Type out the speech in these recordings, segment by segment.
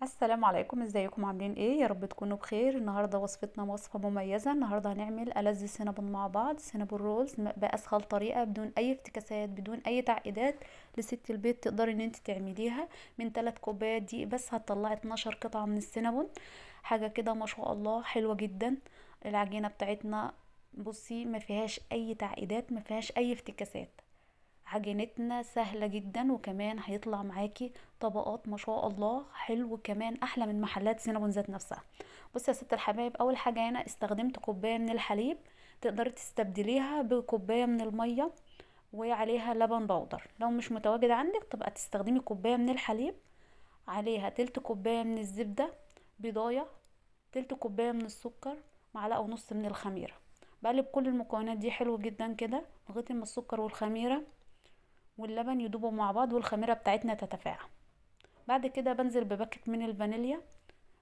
السلام عليكم، ازيكم؟ عاملين ايه؟ يا رب تكونوا بخير. النهارده وصفتنا وصفه مميزة. النهارده هنعمل ألذ سينابون مع بعض، سينابون rolls باسهل طريقه، بدون اي افتكاسات، بدون اي تعقيدات. لست البيت تقدري ان انت تعمليها من 3 كوبايات دقيق بس، هتطلعي 12 قطعه من السينابون. حاجة كده ما شاء الله حلوة جدا. العجينة بتاعتنا بصي ما فيهاش اي تعقيدات، ما فيهاش اي افتكاسات، عجينتنا سهلة جدا، وكمان هيطلع معاكي طبقات ما شاء الله حلو، كمان احلى من محلات سينابون ذات نفسها. بصي يا ست الحبايب، اول حاجة هنا استخدمت كوباية من الحليب، تقدري تستبدليها بكوباية من المية وعليها لبن بودر. لو مش متواجد عندك تبقى تستخدمي كوباية من الحليب عليها تلت كوباية من الزبدة بيضاية، تلت كوباية من السكر، معلقة ونص من الخميرة. بقلب كل المكونات دي حلو جدا كده لغاية ما السكر والخميرة واللبن يدوبوا مع بعض والخميرة بتاعتنا تتفاعل. بعد كده بنزل بباكت من الفانيليا،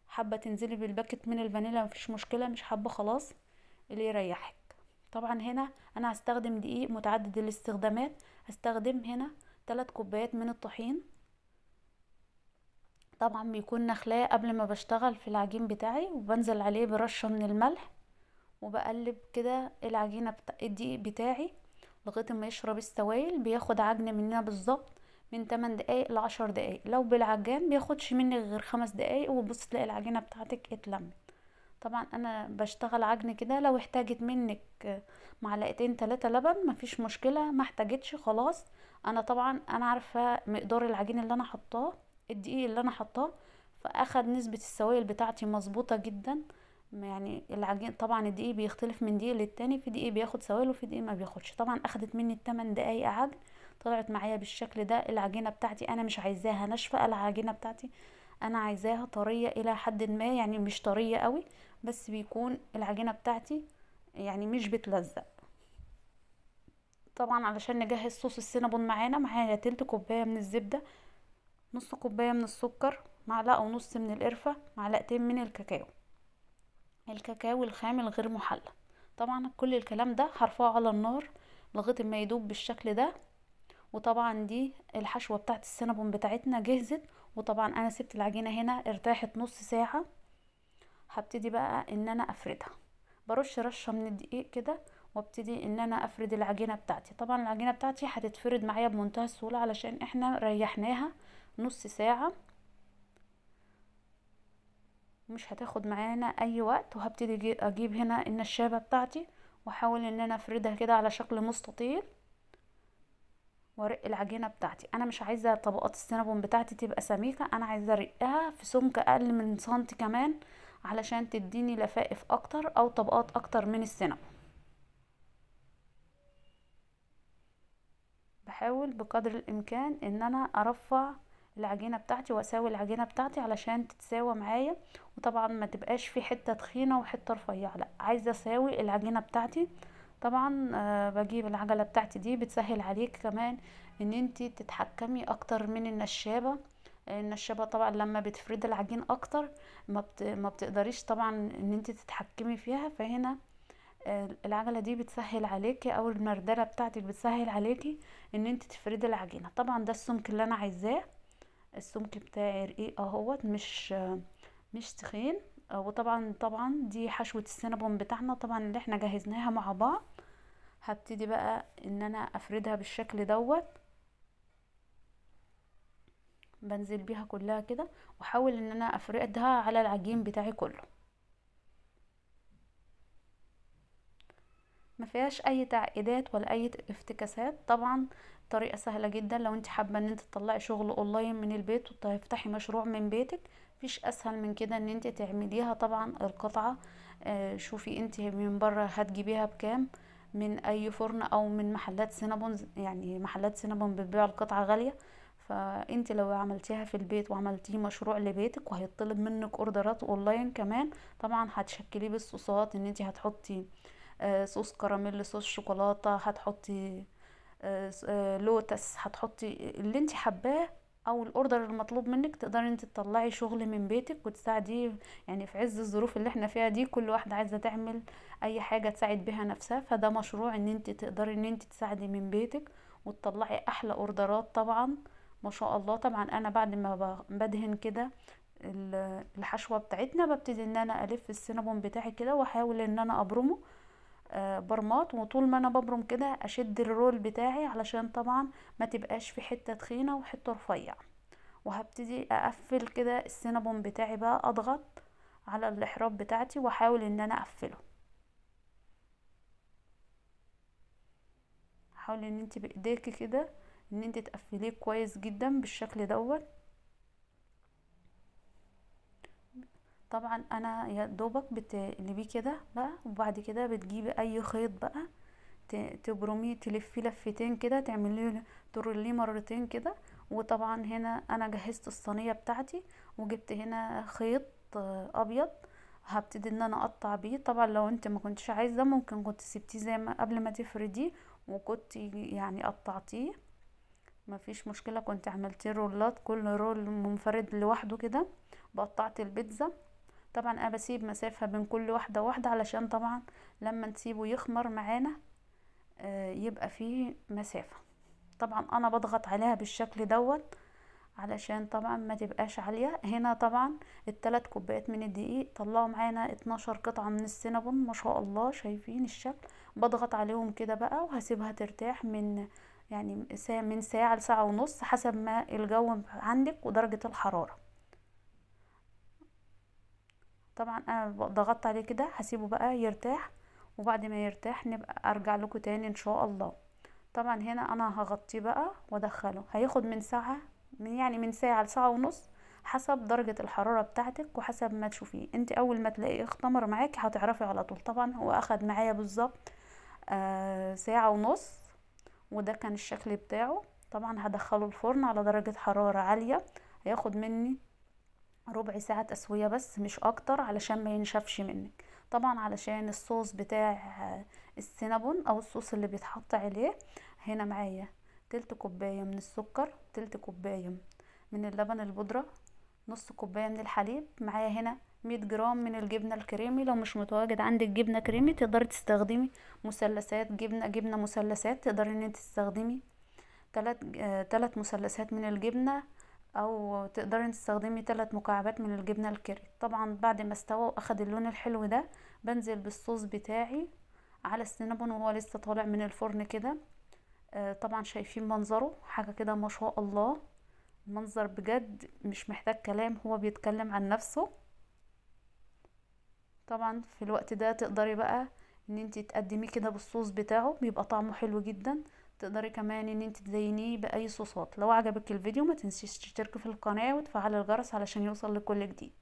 حابة تنزلي بالباكت من الفانيليا مفيش مشكلة، مش حابة خلاص اللي يريحك. طبعا هنا انا هستخدم دقيق متعدد الاستخدامات، هستخدم هنا 3 كوبايات من الطحين. طبعا بيكون نخلاه قبل ما بشتغل في العجين بتاعي، وبنزل عليه برشة من الملح، وبقلب كده العجينة الدقيق بتاعي لغاية ما يشرب السوائل. بياخد عجن مننا بالظبط من 8 دقايق ل 10 دقايق، لو بالعجان بياخدش مني غير 5 دقايق، وبص تلاقي العجينة بتاعتك اتلمت. طبعا انا بشتغل عجن كده، لو احتاجت منك معلقتين 3 لبن مفيش مشكلة، ما احتاجتش خلاص. انا طبعا انا عارفه مقدار العجين اللي انا حطاه، الدقيق اللي انا حطاه، فاخد نسبه السوائل بتاعتي مظبوطة جدا. يعني العجين طبعا الدقيق بيختلف من دقيق للتاني، في دقيق بياخد سوائل وفي دقيق ما بياخدش. طبعا اخدت مني 8 دقايق عجن، طلعت معايا بالشكل ده. العجينة بتاعتي انا مش عايزاها ناشفة، العجينة بتاعتي انا عايزاها طرية الى حد ما، يعني مش طرية قوي، بس بيكون العجينة بتاعتي يعني مش بتلزق. طبعا علشان نجهز صوص السينابون معانا، معايا تلت كوباية من الزبدة، نص كوباية من السكر، معلقه ونص من القرفه، معلقتين من الكاكاو، الكاكاو الخام الغير محلى. طبعا كل الكلام ده هرفعه على النار لغاية ما يدوب بالشكل ده. وطبعا دي الحشوه بتاعت السينابون بتاعتنا جهزت. وطبعا انا سبت العجينة هنا ارتاحت نص ساعة. هبتدي بقى ان انا افردها، برش رشه من الدقيق كده، وابتدي ان انا افرد العجينة بتاعتي. طبعا العجينة بتاعتي هتتفرد معايا بمنتهى السهولة علشان احنا ريحناها نص ساعة، مش هتاخد معانا اي وقت. وهبتدي اجيب هنا النشابه بتاعتي واحاول ان انا افردها كده على شكل مستطيل، وارق العجينة بتاعتي. انا مش عايزه طبقات السينابون بتاعتي تبقى سميكة، انا عايزه ارقها في سمك اقل من سنتي كمان، علشان تديني لفائف اكتر او طبقات اكتر من السينابون. بحاول بقدر الامكان ان انا ارفع العجينة بتاعتي واساوي العجينة بتاعتي علشان تتساوى معايا، وطبعا ما تبقاش في حتة تخينة وحتة رفيعة، لا عايزه اساوي العجينة بتاعتي. طبعا بجيب العجلة بتاعتي دي، بتسهل عليك كمان ان انتي تتحكمي اكتر من النشابه. النشابه طبعا لما بتفرد العجين اكتر ما بتقدريش طبعا ان انتي تتحكمي فيها، فهنا العجلة دي بتسهل عليكي، او المردله بتاعتك بتسهل عليكي ان انتي تفردي العجينة. طبعا ده السمك اللي انا عايزاه، السمك بتاعي رقيق اهوت، مش تخين. وطبعا دي حشوة السينابون بتاعنا طبعا اللي احنا جهزناها مع بعض. هبتدي بقى ان انا افردها بالشكل دوت، بنزل بيها كلها كده، واحاول ان انا افردها على العجين بتاعي كله. ما فيهاش اي تعقيدات ولا اي افتكاسات، طبعا طريقه سهلة جدا. لو انت حابة ان انت تطلعي شغل اونلاين من البيت وتفتحي مشروع من بيتك، مفيش اسهل من كده ان انت تعمليها. طبعا القطعة شوفي انت من بره هتجيبيها بكام، من اي فرن او من محلات سينابون، يعني محلات سينابون بتبيع القطعة غالية، فانت لو عملتيها في البيت وعملتيه مشروع لبيتك وهيطلب منك اوردرات اونلاين كمان، طبعا هتشكليه بالصوصات، ان انت هتحطي صوص كراميل، صوص شوكولاتة، هتحطي لوتس، هتحطي اللي انت حباه او ال order المطلوب منك. تقدري انت تطلعي شغل من بيتك وتساعدي، يعني في عز الظروف اللي احنا فيها دي كل واحدة عايزه تعمل اي حاجة تساعد بيها نفسها، فده مشروع ان انت تقدري ان انت تساعدي من بيتك وتطلعي احلى اوردرات طبعا ما شاء الله. طبعا انا بعد ما بدهن كده الحشوه بتاعتنا. ببتدي ان انا الف السينابون بتاعي كده، واحاول ان انا ابرمه برمات، وطول ما انا ببرم كده اشد ال roll بتاعي علشان طبعا ما تبقاش في حتة تخينة وحتة رفيعة. وهبتدي اقفل كده السينابون بتاعي بقى، اضغط على الاحراف بتاعتي واحاول ان انا اقفله. حاولي ان انت بايديكي كده ان انت تقفليه كويس جدا بالشكل دوت. طبعا انا يا دوبك بتقلبيه كده بقى، وبعد كده بتجيبي اي خيط بقى تبرميه، تلفيه لفتين كده، تعمليه تروليه مرتين كده. وطبعا هنا انا جهزت الصينية بتاعتي، وجبت هنا خيط ابيض هبتدي ان انا اقطع بيه. طبعا لو انت ما كنتش عايزه ممكن كنت سبتيه زي ما قبل ما تفرديه وكنت يعني قطعتيه، مفيش مشكلة، كنت عملتيه رولات كل roll منفرد لوحده كده. بقطعت البيتزا طبعا انا بسيب مسافة بين كل واحدة واحدة علشان طبعا لما نسيبه يخمر معانا يبقى فيه مسافة. طبعا انا بضغط عليها بالشكل دوت علشان طبعا ما تبقاش عالية. هنا طبعا ال3 كوبايات من الدقيق طلعوا معانا 12 قطعه من السينابون ما شاء الله، شايفين الشكل. بضغط عليهم كده بقى، وهسيبها ترتاح من يعني من ساعة لساعة ونص حسب ما الجو عندك ودرجة الحرارة. طبعا انا ضغطت عليه كده، هسيبه بقى يرتاح، وبعد ما يرتاح نبقى ارجع لكم تاني ان شاء الله. طبعا هنا انا هغطيه بقى وادخله، هياخد من ساعة يعني من ساعة لساعة ونص حسب درجه الحرارة بتاعتك وحسب ما تشوفيه انت. اول ما تلاقيه اختمر معاكي هتعرفي على طول. طبعا هو اخد معايا بالظبط ساعة ونص، وده كان الشكل بتاعه. طبعا هدخله الفرن على درجه حرارة عالية، هياخد مني ربع ساعة تسوية بس مش اكتر علشان ما ينشفش منك. طبعا علشان الصوص بتاع السينابون او الصوص اللي بيتحط عليه، هنا معايا تلت كوباية من السكر، تلت كوباية من اللبن البودرة، نص كوباية من الحليب، معايا هنا 100 جرام من الجبنة الكريمي. لو مش متواجد عندك جبنة كريمي تقدري تستخدمي مثلثات جبنة مثلثات، تقدري ان انت تستخدمي 3 مثلثات من الجبنة، او تقدري تستخدمي 3 مكعبات من الجبنة الكيري. طبعا بعد ما استوى واخد اللون الحلو ده بنزل بالصوص بتاعي على السينابون وهو لسه طالع من الفرن كده. طبعا شايفين منظره حاجة كده ما شاء الله، المنظر بجد مش محتاج كلام، هو بيتكلم عن نفسه. طبعا في الوقت ده تقدري بقى ان انت تقدميه كده بالصوص بتاعه، بيبقى طعمه حلو جدا. تقدري كمان ان انت تزينيه باي صوصات. لو عجبك الفيديو ما تنسيش تشتركي في القناة وتفعلي الجرس علشان يوصل لكل جديد.